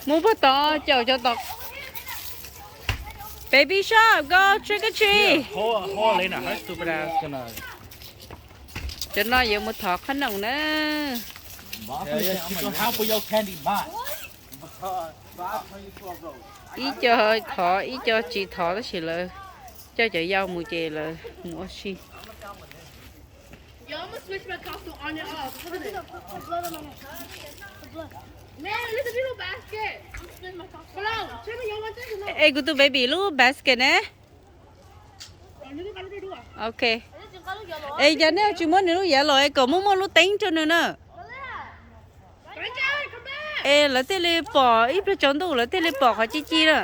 Mus puag tod caum cov tom. Baby shark, go trick or treat. Cov no yuav mus thov qhob noom na. Ib co thov ib co tsis thov tab sis lawv coj cov yau mus ces lawv mus ua si. Es kuv tus baby lub basket ne? Ok. Es cas nej tsis muab nws lub yav los es kom muaj muaj lub teeb rau nws na? Es lawv thiaj li pom ib pliag tsaus ntuj lawv thiaj li pom qhov ci ci na.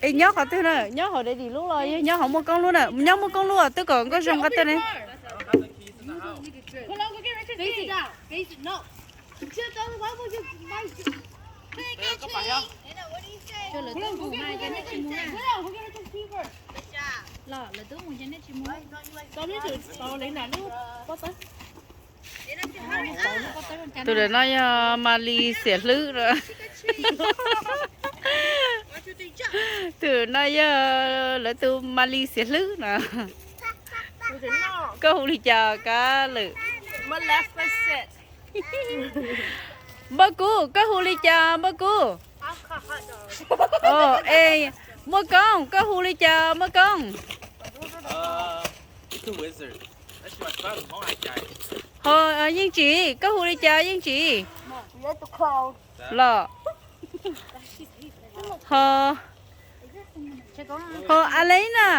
Es nyob qhov twg na? Nyob hauv daddy lub los yog nyob hauv muaj koob lub na? Nyob muaj koob lub twb kom nkauj zoo nqa tuaj ne. Tus ntawm no yog Malis xiam hlwb no. Tus no yog lawv tus Malis xiam hlwb no. Koj hu li cas kab lwm? Npauj Kub, koj hu li cas Npauj Kub? Es Muaj Koob, koj hu li cas Muaj Koob? Ho Yeej Tsim, koj hu li cas Yeej Tsim? Los ho, ho Alena,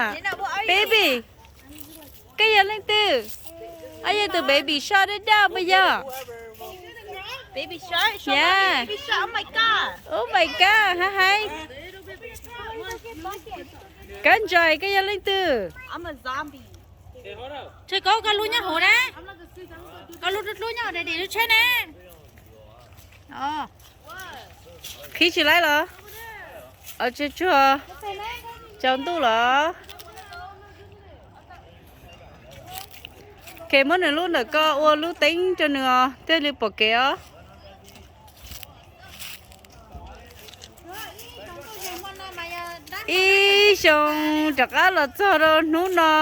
baby, koj yog leej twg? Koj yog tus baby shark dab dab puas yog? Oh my god, hais hais. Koj ntshai, koj yog leej twg? Tsis koj, koj lub nyob hauv na. Koj lub dub dub nyob hauv daddy lub tsheb ne. Qhib tsis laib los? Tsuag tsuag tsaus ntuj los? Ces muab nws lub ntawm ko ua lub teeb rau nws os, thiaj li pom kev os. Ib xyoo rov qab los txog rau hnub no,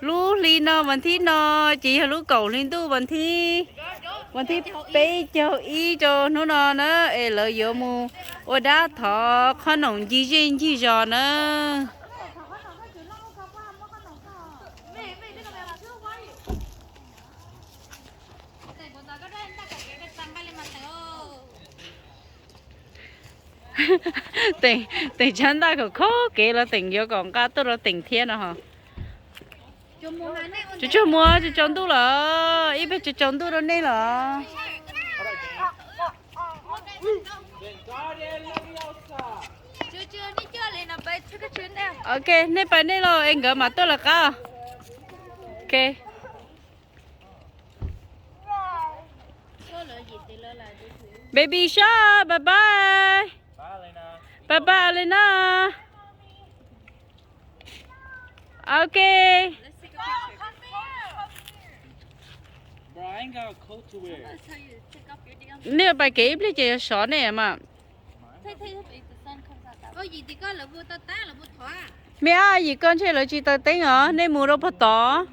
lub hli no vas thib no ces yog lub kaum hli ntuj vas thib, vas thib peb caug ib rau hnub no na, es lawv yuav mus ua dab thov qhob noom ncig zej ncig zos na. Teem, Teem tsab ntaj kom khob kev los Teem yuav kom nqa tuaj rau Teem thiab no ho. Tsuag tsuag mus, tsaus tsaus ntuj los, ib pliag tsaus tsaus ntuj rau nej los. Ok, nej pais nej los es nkawd mam tuaj lawv qab. Ok. Baby shark, bye bye. Bye bye Alena. Ok. Nej pais kev ib pliag ces yuav sov nej mas. Me ab, yim ko ntshe lawv tsis taws teeb os, nej mus rau puag tod.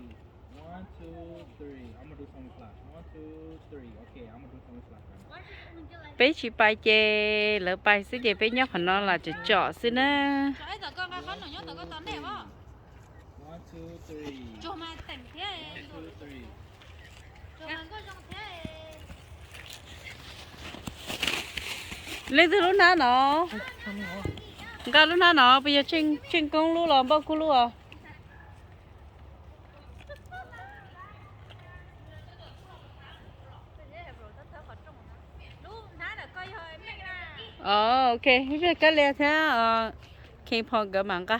Peb tsis pais ces lawv pais xwb ces peb nyob qhov no los tsom tsom xwb na. Leej twg lub hnab no? Nqa lub hnab no puas yog Tsheej Koob lub los Npauj Kub lub os? Ok, ib pliag Kab Lia thiab Khee Phoo nkawd mam nqa.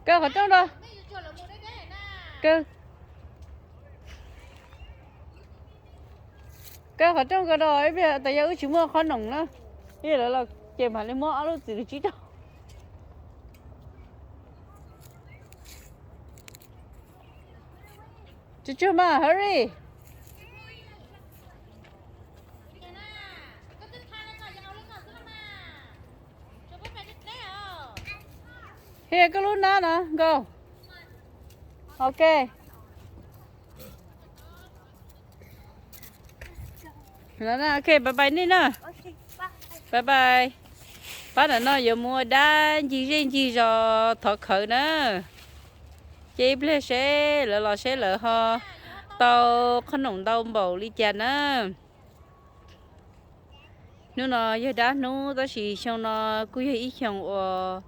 Kaw qhov rooj rau. Kaw. Kaw qhov rooj ko rau ib pliag, tas yog wb tsis muaj qhob noom na, ib lawv los ces mam li muab ob lub txiv lws tsib rau. Tsuag tsuag mas, hurry. Hia koj lub nab no nkaus. Ok. Ok, bye bye nej na. Bye bye. Pab ntawm no yuav mus ua dab ncig zej ncig zos thov khawv na. Ces ib pliag seb lawv los seb lawv ho tau qhob noom ntau npaum li cas na. Hnub no yog dab hnub tab sis xyoo no kuj yog ib xyoo uas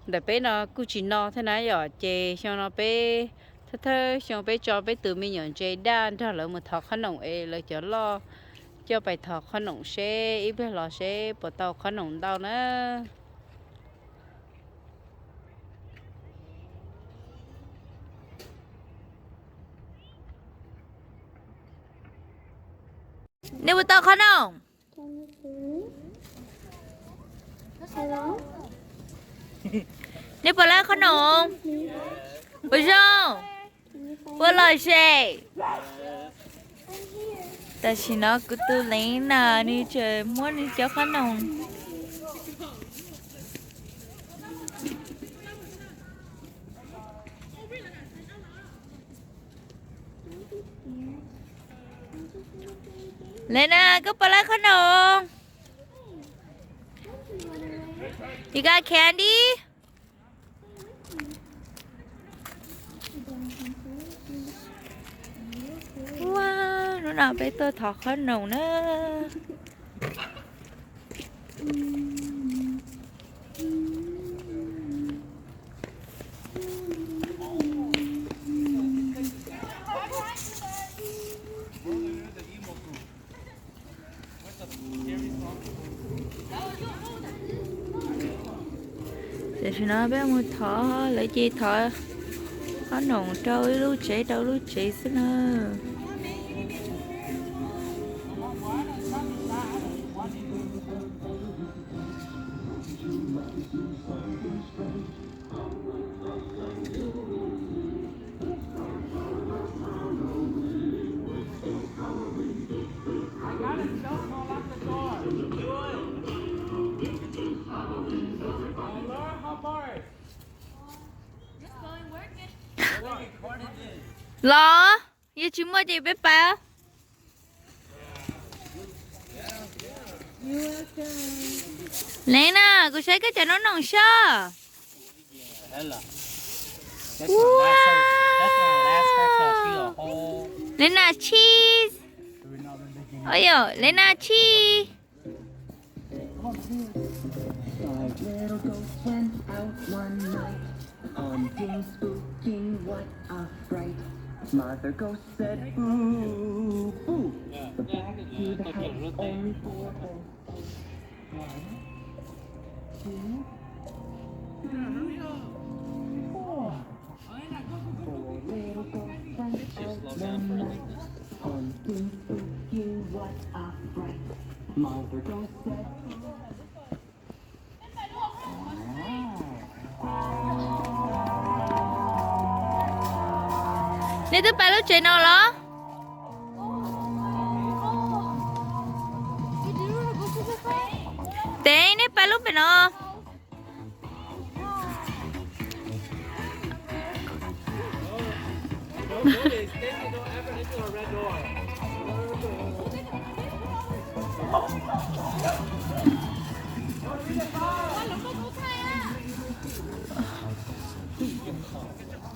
ntawm peb no kuj tsis no thiab na yom, ces xyoo no peb thawj thawj xyoo peb tso peb tus me nyuam ntses daj nrog lawv mus thov qhob noom es lawv cov loj coj pais thov qhob noom seb ib pliag los seb puas tau qhob noom ntau na. Neb puas tau qhob noom? Neb puas tau qhob noom? Puas zoo? Puas lom zem? Tam sim no kuv tus Lev na nws tseem muab nws cov qhob noom. Lev na, koj puas tau qhob noom? You got candy? Ua, hnub no peb tuaj thov qhob noom na. Tam sim no peb mus thov, lawv ces thov qhob noom rau ib lub tsev rau ib lub tsev xwb na. Los, yog tsis muaj ces peb pais. Lev na, kuv saib koj cov noob noom soj. Lev na cheese. Oj yom, Lev na cheese. Neb twb pais lub tsev no los? Tev, neb pais lub pem no.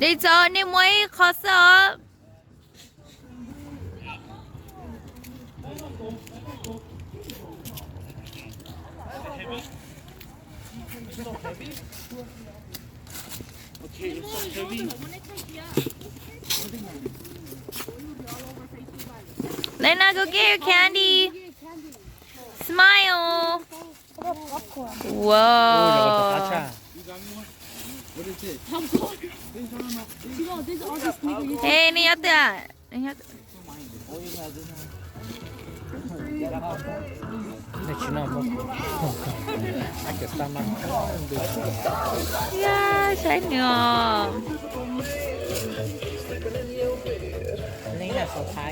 Li txo nej muaj ib qho xwb os. Lena, go get your candy. Smile. Wow. Hey, neb nyob twg? Neb nyob twg? Yog saib nws os.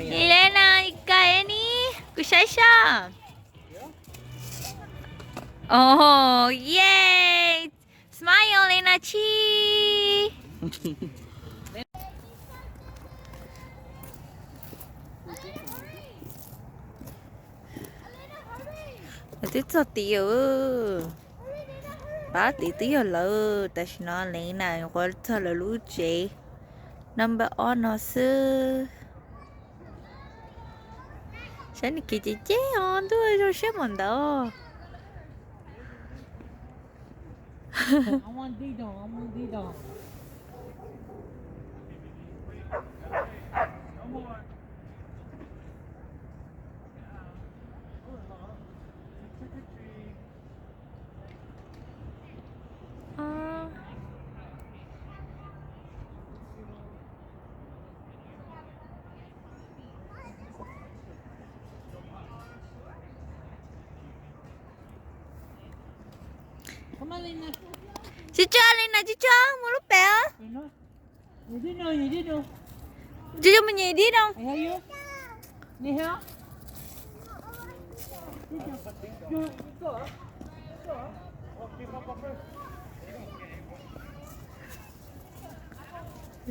Lena, kais ni, kuv saib sab. Oh, yay. Smile, Lena, cheese. Lawv twb txog tid, pab tid twb yog lawv. Tam sim no Lena yuav txog lawv lub tsev number ob no xwb. Saib nws kev cem cem os, ntuj, zoo siab npaum ntawd. Tsis tso li no, tsis tso, mus lub pem os. Tsis tso mus nyem dib no.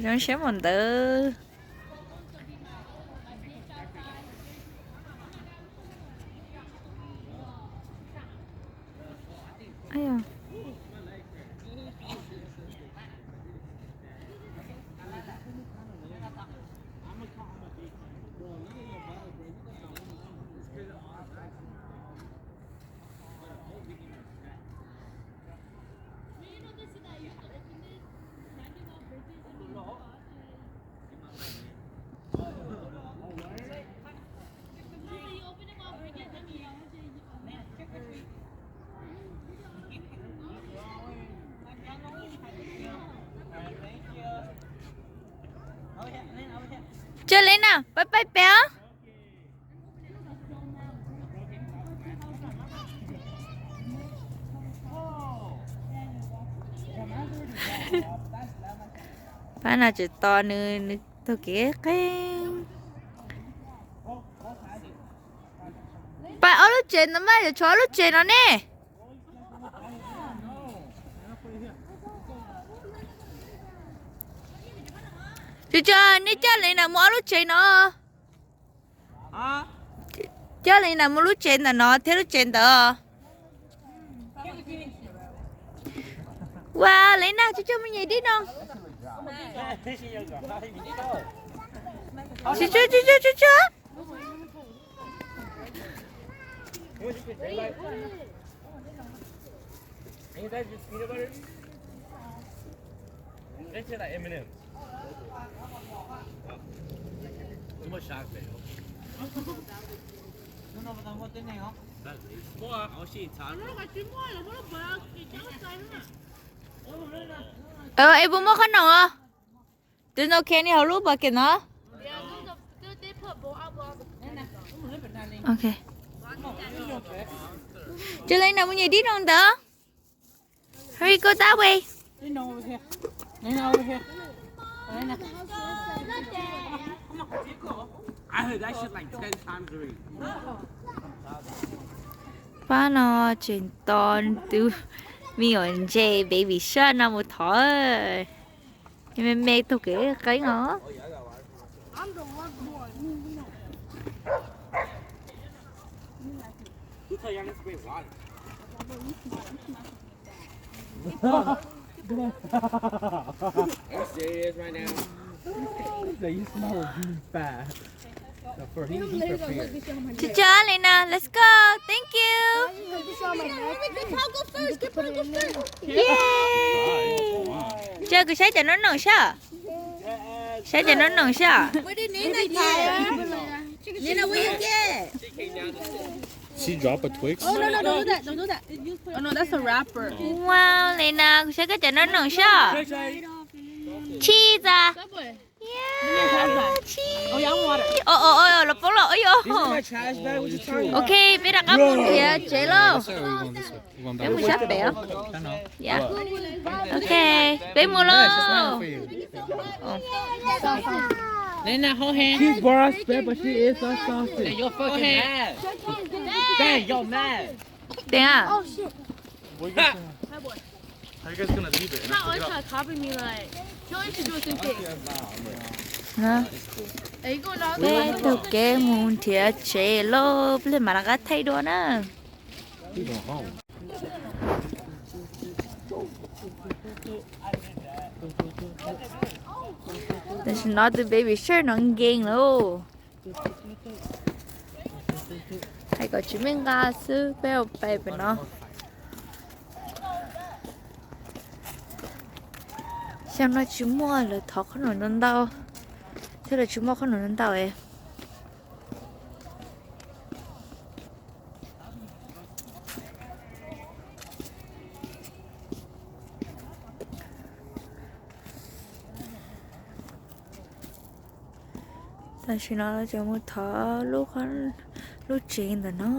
Zoo siab npaum ntawd. Tso Lena, pab pab pem os. Pab no tseem tos nws, nws taug kev qeeb. Pab ob lub tsev no mas yuav tshuav ob lub tsev no ne. Tsis tso, nej coj Lena mus ob lub tsev no. Coj Lena mus lub tsev ntawm no thiab lub tsev ntawd. Ua Lena, tsis tso mus nyem dib no. Tsis tso, tsis tso, tsis tso. Es puas muaj qhob noom os? Tus no kheev li hauv lub pocket no. Tsis Lena, mus nyem dib no ntawd. Hurry, go that way. Pab no tseem tos tus me nyuam ntse baby shark no mus thov. Me me taug kev qeeb os. Tsis tso li no, let's go, thank you. Yay. Tso kuv saib cov noob noom sab. Saib cov noob noom sab. She drop a Twix? Oh, no, no, don't do that. Don't do that. Oh, no, that's a wrapper. Wow, Lena, kuv saib koj cov noob noom sab. Cheese a. Yeah, cheese. Oj, oj, oj, los poob los, oj yog. Ok, peb rov qab mus nrhiav tsev lauj. Peb mus sab pem. Ok, peb mus lauj. She's brought us bread, but she is so saucy. Dang, y'all mad. Dang. How you guys gonna leave it? She's not always trying to copy me, like, she always should do the same thing. Peb taug kev mus nrhiav tsev lauj, peb mam rov qab thaij dua na. Tam sim no tus baby shark no nkees lauj. Hais kom tsis meej nqa xwb, peb ua pais pem no. Xyoo no tsis muaj lawv thov qhob noom ntau ntau, thiab lawv tsis muaj qhob noom ntau ntau es. Tam sim no lawv tseem mus thov lub, lub tsev ntawm no.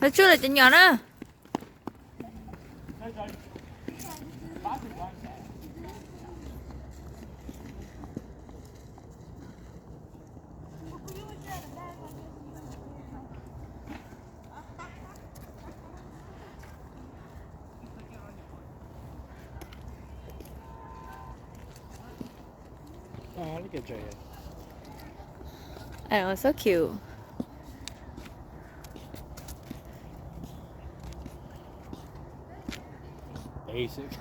Lawv tsuj lawv cov nyom na. Oh, look at Jaya. I know, so cute. Basic.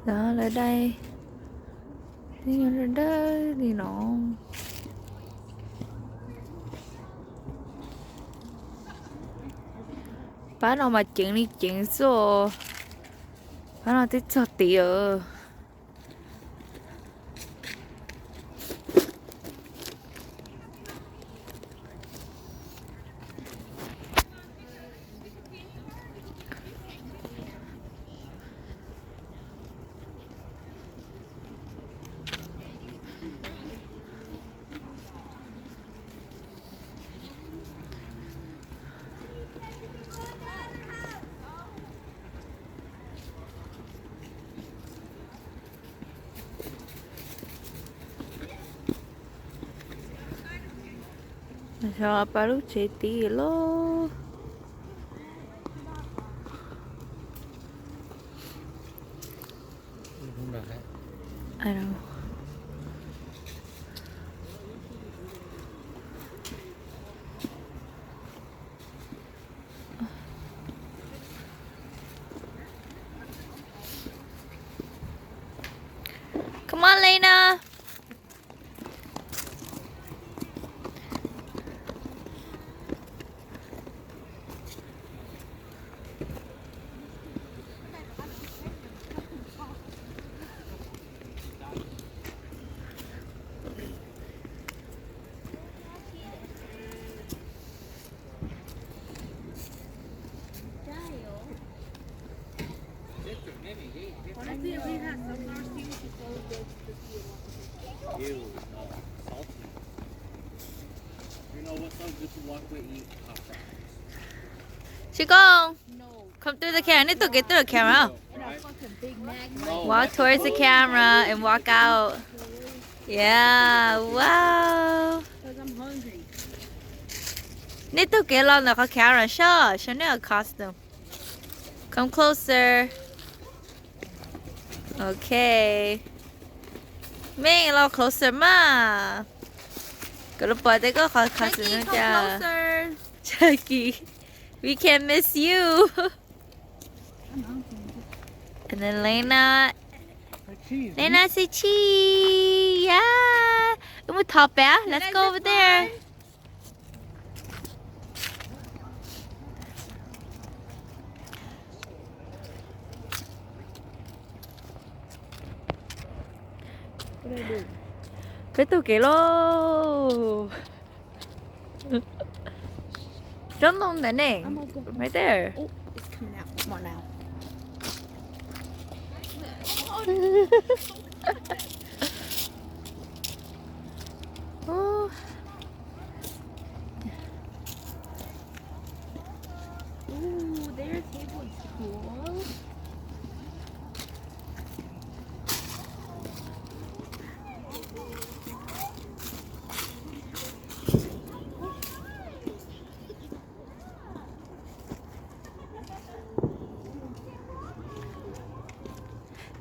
Lawv dai tib nyuag dawb dawb li no. Pab no mas ceev li ceev xwb. Pab no twb txog tid os. Xyov pab lub tsev tid lawm. Come on, Lena. Tsis koob, come through the camera, nej tuaj kev through the camera. Walk towards the camera and walk out. Yeah, wow. Nej tuaj kev los ntawm qhov camera soj, show nej costume. Come closer. Ok. Meej, los closer mas. Kuv los pom tias koj qhov costume no cas. Chucky, we can't miss you. And then Lena, Lena say cheese. Yeah. Wb mus thov pem. Let's go over there. Peb taug kev lauj. Tsob ntoo ntawm ne. Right there. Ooh, their table is cool.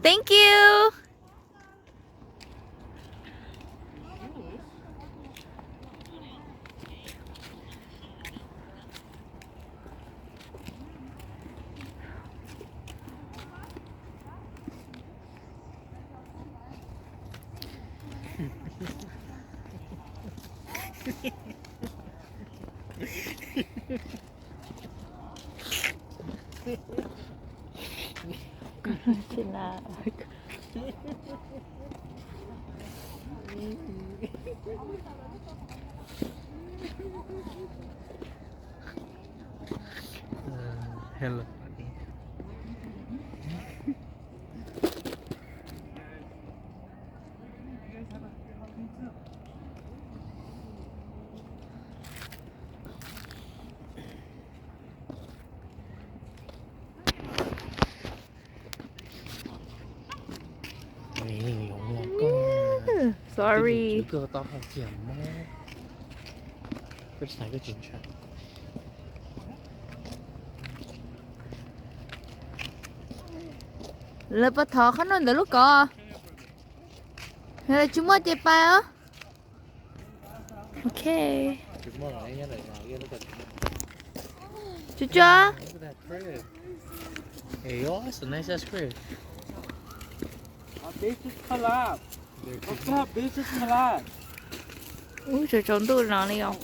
Thank you. Hello. Sorry. Lawv puas thov qhov no ntawm lub kov? Yog lawv tsis muaj ces pais os. Ok. Tsuag tsuag. Hey, yo, that's a nice ass crib. Ub, tsaus tsaus ntuj no li os.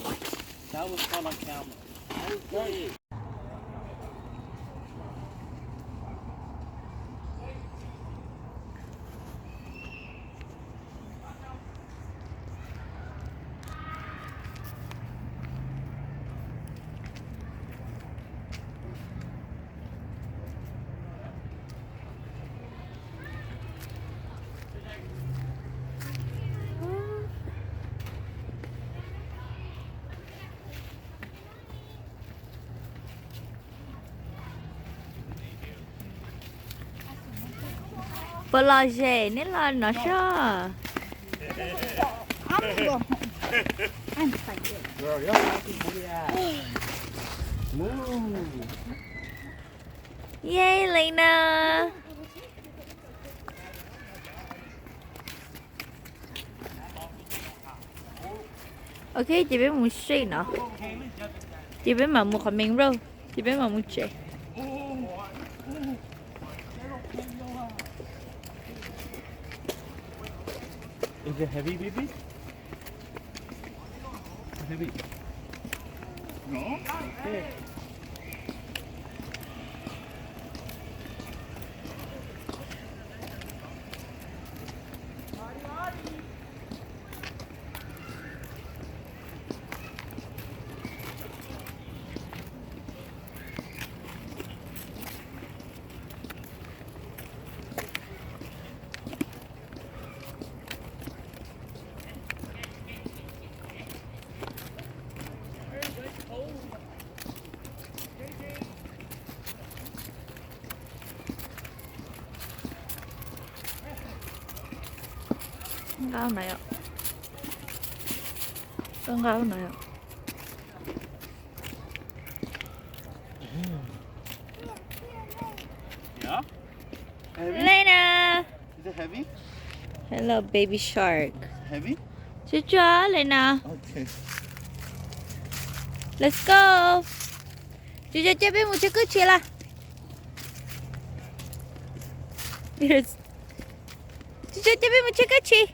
Puas lom zem, neb los no soj. Yay, Lena. Ok, ces peb mus seb no. Ces peb mam mus qhov main road, ces peb mam mus tsev. Is it heavy, baby? Heavy? No? Okay. Nqa no yom. Koj nqa no yom. Lena. Hello, baby shark. Tsuag tsuag, Lena. Let's go. Tsuag tsuag, coj peb mus tsheb kub tshis lawm. Tsis tso cov peb mus tsheb kab tshis.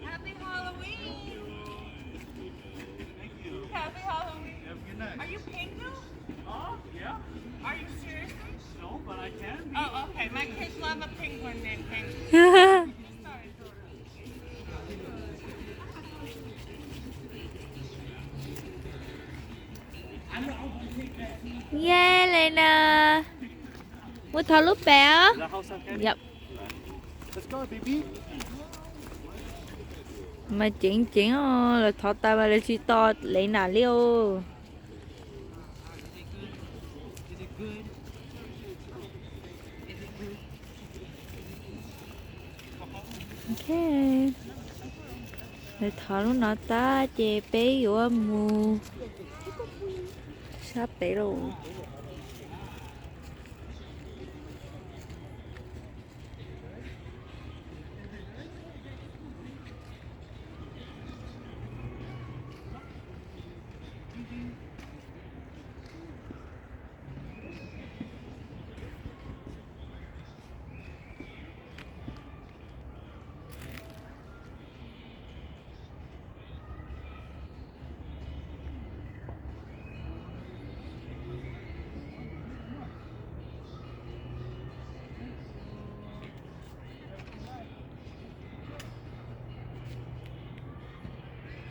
Happy Halloween. Happy Halloween. Are you Pingu? Are you seriously? No, but I can be. Oh, okay. My kids love a penguin named Pingu. Sorry. Yay, Lena. Mus thov lub pem os. Yep. Mas ceev ceev os, lawv thov tas mas lawv tsis tos Lena li os. Ok. Lawv thov lub no tag ces peb yuav mus sab pem lauj.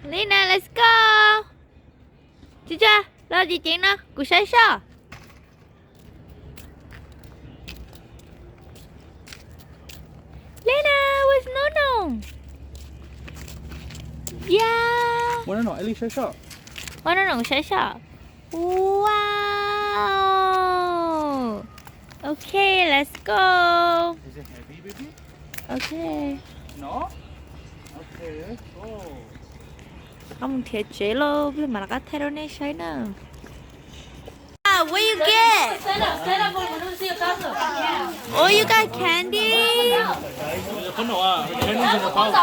Lena, let's go. Tsis tso, los ceev ceev no kuv saib soj. Lena, where's Nono? Yeah. Ua Nono saib soj. Wow. Ok, let's go. Is it heavy, baby? Ok. No? Ok, let's go. Qhov mus nrhiav tsev lauj, pliag mam rov qab thaij rau nej saib na. Ah, what you get? Oh, you got candy? Candy's in the pouch.